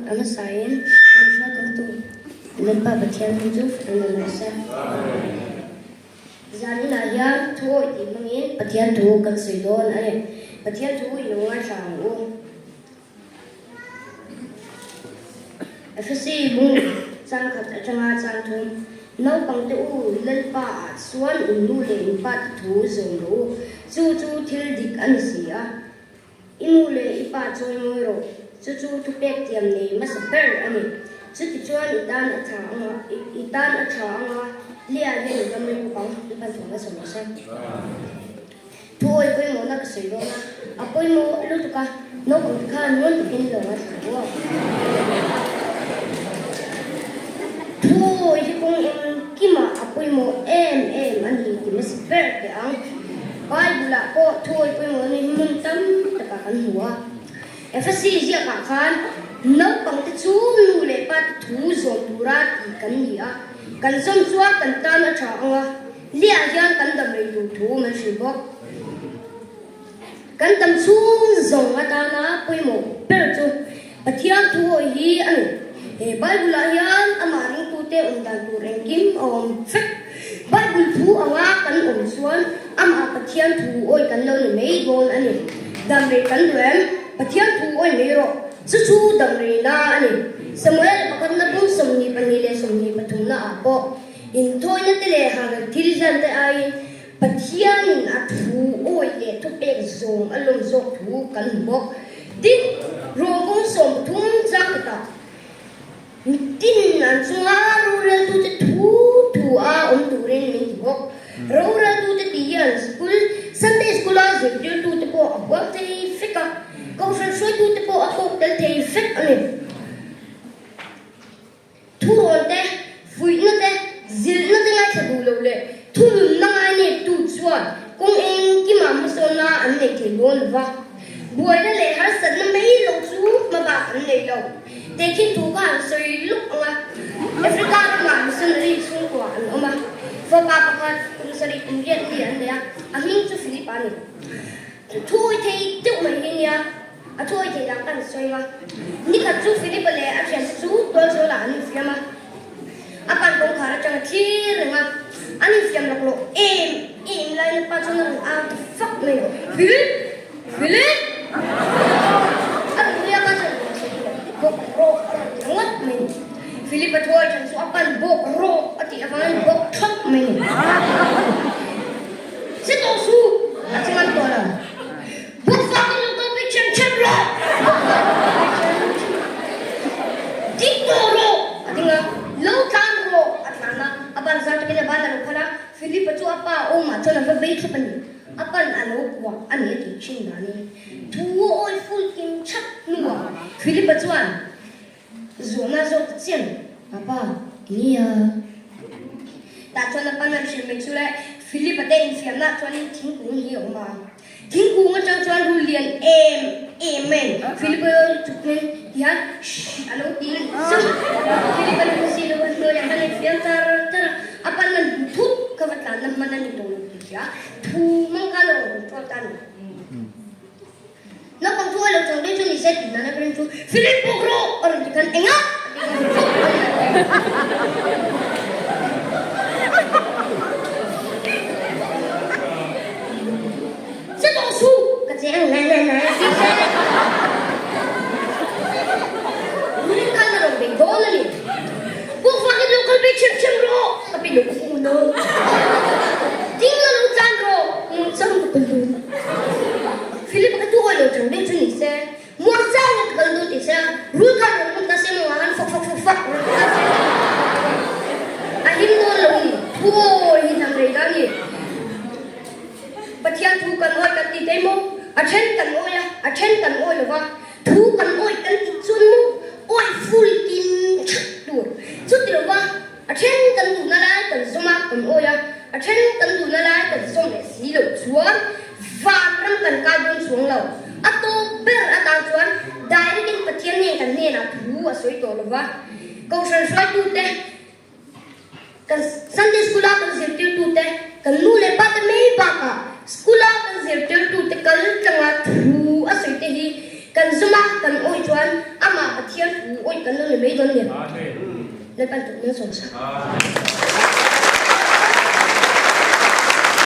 A hmasain min hruaikawngtu Lalpa Pathian hming chu an rawn rawh se. Zan inah hian thu awih tih hmangin Pathian thu kan sawi dawn a ni. Pathian thu i lo ngaithla ang u. Efesi bung chang khat atanga chang thum, Naupangte u, Lalpa ah chuan in nu leh in pa te thu zawm rawh u, chu chu thil dik a ni si a. I nu leh i pa chawi mawi rawh, chu chu thupek tiam nei hmasa ber a ni. Chutichuan i tan a tha anga, i tan a tha anga, Leah hian i dam rei bawk ang, i pan thawm hmasa rawh se. Thu awi pawimawhna ka sawi dawn a, a pawimawh lutuk a, naupang te khan ngun takin lo ngaithla ru a. Thu awi hi kawng engkimah a pawimawh em em a ni ti hmasa ber teh ang. Bible ah pawh thu awi pawimawhna hi hmun tam takah kan hmu a. Efesi ziakah khan naupang te chu nu leh pa te thu zawm tura tih kan ni a, kan zawm chuan kan tan a tha ang a. Liah hian kan dam rei tur thu man hrilh bawk. Kan dam chhung zawng atana pawimawh ber chu Pathian thu hawi hi a ni. He Bible-ah hian amah ringtute awm dan tur engkim a awm vek. Bible thu anga kan awm chuan amah Pathian thu awi kan lo ni mai dawn a ni. Dam rei kan duh em? Pathian thu awi mai rawh. Chu chu dam reina a ni. Samuel pakhatna bung 22 leh 23 naah pawh Inthawina te leh hahral thil hlan te aiin Pathianin a thu awi leh thupek zawm a lawm zawk thu kan hmu bawk. Tin, Rawngkawng 30 chang khatah mitin an chunga roreltute thu thu a awm turin min ti bawk. Roreltute tih hian school, Sunday School-a zirtirtute pawh a huam thei vek a, kohhran hruaitute pawh a kawk tel thei vek a ni. Thurawn te, fuihna te, zilhna te ngaithla duh loh leh thununna ngaineptu chuan kawng engkimah hmasawnna an nei thei dawn lo va. Buaina leh harsatna mai lo chu hmabak an nei lo. Tehkhin thu kha an sawi luk ang a, Africa ramah missionary chhungkua an awm a, fapa pakhat kum sarih kum riat mi an nei a, a hming chu Philip a ni. Thuawi thei deuh mai hi nia. A thuawi thei dang kan sawi a. Nikhat chu Philip-a leh a thiante chu tualzawlah an infiam a. A pan kawngkhar atang a thlir reng a. An infiam lawk loh em em laiin a pa chuan a rawn au ta fak mai a, Philip! Philip! A rawn riak a chuan bawk rawh a rawn ti ringawt mai ni. Philip-a thuawi than chu a pan bawk rawh a tih avangin bawk thap mai ni. Che tawh suh! A ti ngam tawh lo. Bawkfak in lo kal pui ṭhem ṭhem rawh! Bawkfak in lo kal pui ṭhem ṭhem rawh! Ding tawh rawh! A ding a, Lo tlan rawh! A tlan a, a ban zar takin a ban a lo phal a, Philip-a chu a pa awmah chuan a va vei thlap a ni. A pan a lo kuah a ni a tih ṭhin danin thu a awi ful kim ṭhap hnuah Philip-a chuan Zawhna zawk ta chian, Papa, nia. Tah chuan a pan an hrilh mai chu le, Philip-a te infiamna chuanin thingkung hi a awm a. Thingkung atang chuan rul lian em em mai Philip-a chuknin tihian shh a lo ti zauh. Philip-a lo si lo a hnuaiah khan a infiam char char a, a pan an hmu thut ka va tlanna hman a ni tawh lo tih hria thu hmang khan a rawn control ta a ni. Naupang chu a lo chawng daih chu ni se tih nana ka rin chu Philip bawk rawh a rawn ti khan engah a ti khan fak a ni. Che tawh suh ka che ang na na na ti se Rul khan a rawn bei dawn a ni. Bawk vangin lo kal ve ṭhem ṭhem rawh ka pe lo u no. Ding la lo tlan rawh muangchang ka kal dawn. Philip ka tu awi lo chang deuh chu ni se, muangchang ka kal dawn ti se, rul khan rawn hmun ta se maw han fak fak fak fak rawn ti ta se a him dawn lo ni. Thuawi hi hnam rei ta ni. Pathian thu kan awi kan ti thei maw? A then kan awi a, a then kan awi lo va. Thu kan awi kan ti chuan maw awi ful kim thak tur. Chuti lo va, a then kan duhna lai kan zawm a, kan awi a, a then kan duhna lai kan zawm leh si loh chuan vanram kan kai dawn chuang lo. A tawp ber atan chuan direct in Pathian nen kan hnenah thu a sawi tawh lo va, Kohhran hruaitute, Kan Sunday School-a kan zirtirtute, kan nu leh pa te mai bakah school-a kan zirtirtute kal tlanga thu a sawi te hi kan zum a, kan awih chuan amah. Pathian thu awih kan lo ni mai dawn nia. Lalpan tukna sawm sa.